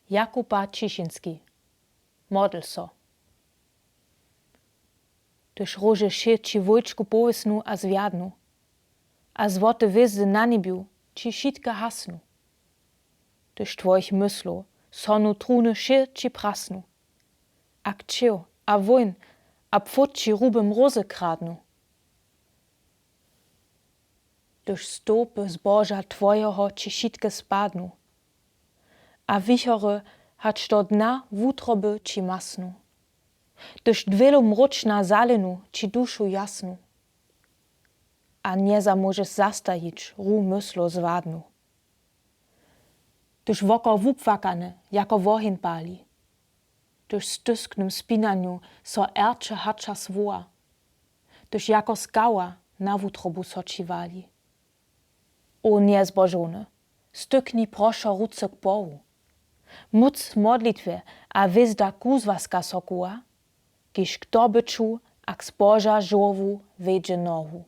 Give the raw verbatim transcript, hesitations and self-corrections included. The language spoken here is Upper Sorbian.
Jakupa Ćišinski. Modl so. Hdyž róže wšě ći wójčku powěsnu a zwjadnu, a złote hwězdy na njebju ći wšitke hasnu, hdyž twojich myslow sonu truny wšě ći prasnu, a kćěw a wójn a płót ći hrube mrózy kradnu, hdyž stołpy zboža twojeho ći wšitke spadnu, a wichory hač do dna wutroby ći masnu, hdyž dwělow mróčna zalinu ći dušu jasnu, a njezamóžeš zastajić ru myslow zwładnu, hdyž wokor wupłakane jako woheń pali, hdyž w stysknym spinanju so erče hača słowa, hdyž jako skała na wutrobu so ći wali. O njezbožowny, stykni prošo ruce k Bohu. Móc modlitwje a hwězda kuzłaska so kuwa, kiž k dobyću a k zboža žołwu wjedźe nohu.